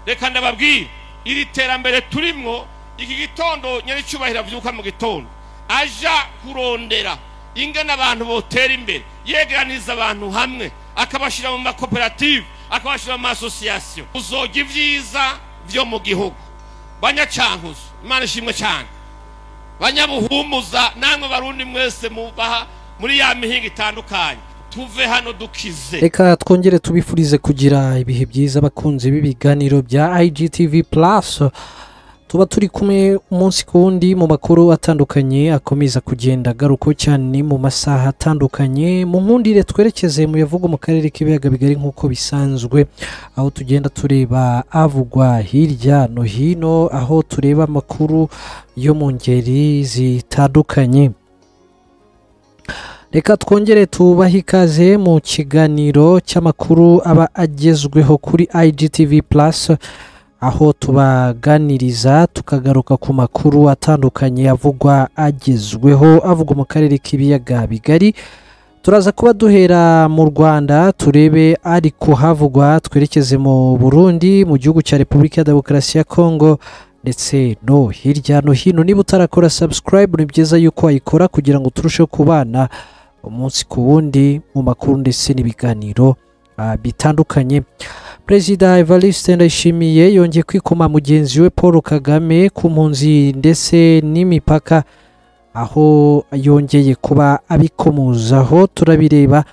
Reka ndababwire, iri terambere turimwo iki gitondo, nyaricubahiro avyuka mu gitondo aja kurondera ingene abantu botera imbere, yegeraniza abantu hamwe, akabashira mu makoperative, akabashira mu association, uzojya ivyiza vyo mu gihugu. Banyacankuzo, Imana ishimwe cyane. Banyabuhumuza, namwe Barundi mwese mubaha muri ya mihinga itandukanye, tuve hano dukize. Reka twongere tubifurize kugira ibihe byiza, abakunzi b'ibiganiro bya IGTV Plus. Tuba turi kumwe umunsi ku wundi mu makuru atandukanye akomeza kugenda agaruko cyane mu masaha atandukanye. Mu nkundire twerekeze mu yavugwa mu karere k'ibiyaga bigari nk'uko bisanzwe, aho tugenda tureba avugwa hirya no hino, aho tureba amakuru yo mu ngeri zitandukanye. Reka twongere tubahe ikaze mu kiganiro cy'amakuru aba agezweho kuri IGTV Plus, aho tubaganiriza tukagaruka ku makuru atandukanye avugwa agezweho, avugwa mu karere k'ibiyaga bigari. Turaza kuba duhera mu Rwanda turebe ariko havugwa, twerekeze mu Burundi, mu gihugu cya Repubulika ya Demokarasi ya Kongo, ndetse no hirya no hino. Niba utarakora subscribe, ni byiza yuko wayikora kugira ngo turusheho kubana umunsi ku wundi mu makuru ndetse n'ibiganiro bitandukanye. Perezida Evariste Ndayishimiye yongeye kwikoma mugenzi we Paul Kagame ku mpunzi ndetse n'imipaka, aho yongeye kuba abikomozaho, turabireba.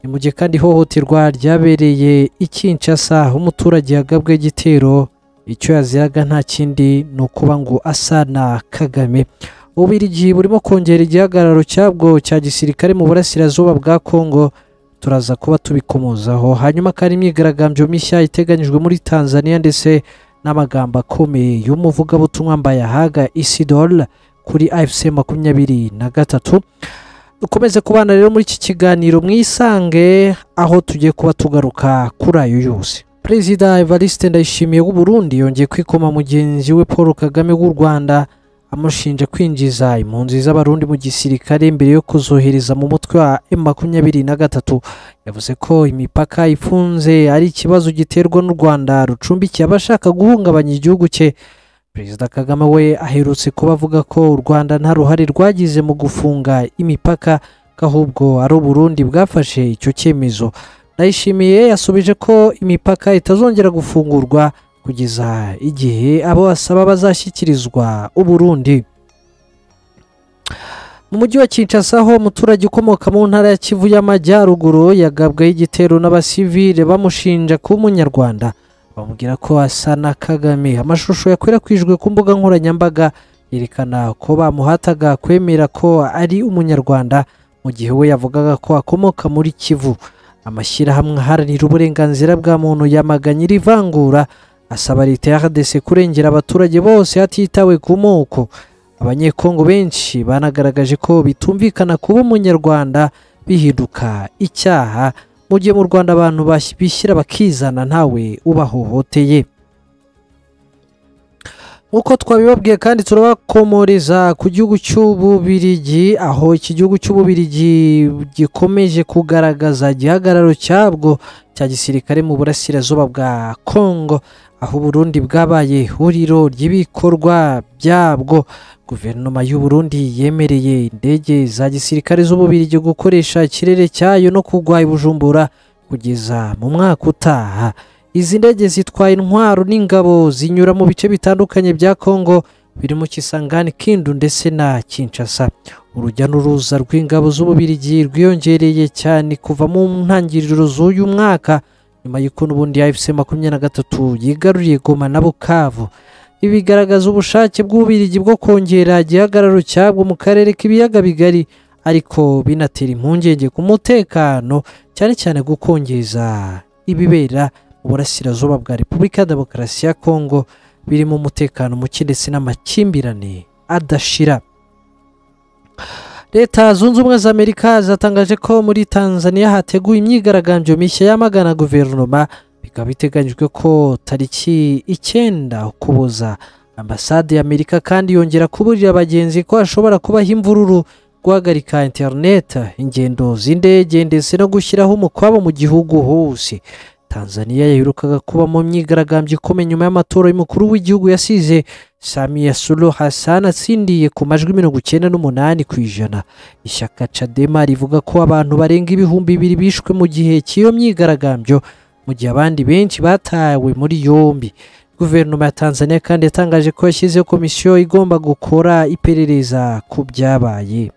Ni mu gihe kandi ihohoterwa ryabereye i Kinshasa, aho umuturage yagabwe igitero, icyo yaziraga nta kindi ni ukuba ngo asa na Kagame. Ububiligi burimo kongera igihagararo cyabwo cya gisirikare mu burasirazuba bwa Kongo, turaza kuba tubikomozaho. Hanyuma kandi imyigaragambyo mishya iteganyijwe muri Tanzania, ndetse n'amagambo akomeye y'umuvugabutumwa Mbayahaga Isidore kuri AFC 23. Dukomeze kubana rero muri iki kiganiro mwisange, aho tugiye kuba tugaruka kuri ayo yose. Perezida Evariste Ndayishimiye w'u Burundi yongeye kwikoma mugenzi we Paul Kagame w'u Rwanda, amushinja kwinjiza impunzi z'Abarundi mu gisirikare mbere yo kuzohereza mu mutwe wa M23. Yavuze ko imipaka ifunze ari ikibazo giterwa n'u Rwanda rucumbikiye abashaka guhungabanya igihugu cye. Perezida Kagame we aherutse kuba avuga ko u Rwanda nta ruhare rwagize mu gufunga imipaka, ko ahubwo ari Uburundi bwafashe icyo cyemezo. Ndayishimiye yasubije ko imipaka itazongera gufungurwa kugeza igihe abo asaba bazashyikirizwa Uburundi. Mu mujyi wa Kinshasa, ho umuturage ukomoka mu ntara ya Kivu y'Amajyaruguru yagabweho igitero n'abasivile bamushinja kuba umunyarwanda, bamubwira ko asa na Kagame. Amashusho yakwirakwijwe ku mbuga nkoranyambaga yerekana ko bamuhataga kwemera ko ari umunyarwanda, mu gihe we yavugaga ko akomoka muri Kivu. Amashyirahamwe aharanira uburenganzira bwa muntu yamaganye iri vangura, asaba leta ya RDC kurengera abaturage bose hatitawe ku moko. Abanyekongo benshi banagaragaje ko bitumvikana kuba umunyarwanda bihinduka icyaha, mu gihe mu Rwanda abantu bishyira bakizana ntawe ubahohoteye. Nk'uko twabibabwiye kandi turabakomoreza ku gihugu cy'Ububirigi, aho iki gihugu cy'Ububirigi gikomeje kugaragaza igihagararo cyabwo cya gisirikare mu burasirazuba bwa Kongo, aho Burundi bwabaye ihuriro ry'ibikorwa byabwo. Guverinoma y'u Burundi yemereye indege za gisirikare z'Ububirigi gukoresha ikirere cyayo no kugwa i Bujumbura kugeza mu mwaka utaha. Izi ndege zitwaye intwaro n'ingabo zinyura mu bice bitandukanye bya Kongo birimo Kisangani, Kindu ndetse na Kinshasa. Urujya n'uruza rw'ingabo z'Ububirigi rwiyongereye cyane kuva mu ntangiriro z'uyu mwaka, nyuma y'uko n'ubundi AFC 23 yigaruriye Goma na Bukavu. Ibi bigaragaza ubushake bw'Ububirigi bwo kongera igihagararo cyabwo mu karere k'ibiyaga bigari, ariko binatera impungenge ku mutekano, cyane cyane gukongeza ibibera mu burasirazuba bwa Repubulika ya Demokarasi ya Kongo, birimo umutekano muke ndetse n'amakimbirane adashira. Leta Zunze Ubumwe za Amerika zatangaje ko muri Tanzania hateguwe imyigaragambyo mishya yamagana guverinoma, bikaba biteganyijwe ko tariki 9 Ukuboza. Ambasade ya Amerika kandi yongera kuburira abagenzi ko hashobora kubaho imvururu, guhagarika internet, ingendo z'indege ndetse no gushyiraho umukwabo mu gihugu hose. Tanzania yaherukaga kuba mu myigaragambyo ikomeye nyuma y'amatora y'umukuru w'igihugu yasize Samia Suluhu Hassan atsindiye ku majwi 98%. Ishyaka Chadema rivuga ko abantu barenga 2000 bishwe mu gihe cy'iyo myigaragambyo, mu gihe abandi benshi batawe muri yombi. Guverinoma ya Tanzania kandi yatangaje ko yashyizeho komisiyo igomba gukora iperereza ku byabaye.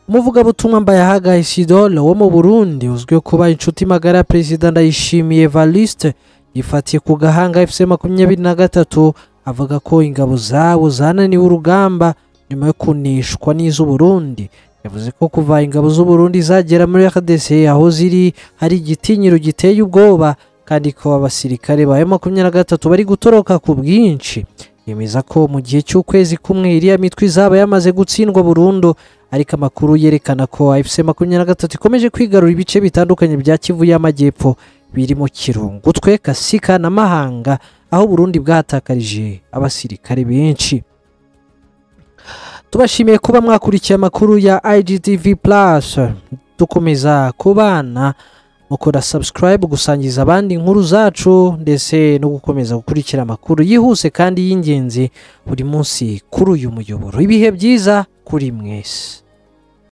Umuvugabutumwa Mbayahaga Isidore wo mu Burundi uzwiho kuba inshuti magara ya Perezida Ndayishimiye Evariste yifatiye ku gahanga FC 23, avuga ko ingabo zabo zananiwe urugamba nyuma yo kuneshwa n'iz'u Burundi. Yavuze ko kuva ingabo z'u Burundi zagera muri RDC aho ziri hari igitinyiro giteye ubwoba, kandi ko abasirikare ba M23 bari gutoroka ku bwinshi. Yemeza ko mu gihe cy'ukwezi kumwe iriya mitwe izaba yamaze gutsindwa burundu, ariko amakuru yerekana ko AFC 23 ikomeje kwigarura ibice bitandukanye bya Kivu y'Amajyepfo birimo Kirungutwe, Kasika na Mahanga, aho Burundi bwahatakarije abasirikare benshi. Tubashimiye kuba mwakurikiye amakuru ya IGTV Plus. Dukomeza kubana mukora subscribe, gusangiza abandi inkuru zacu, ndetse no gukomeza gukurikira amakuru yihuse kandi y'ingenzi buri munsi kuri uyu muyoboro. Ibihe byiza kuri mwese.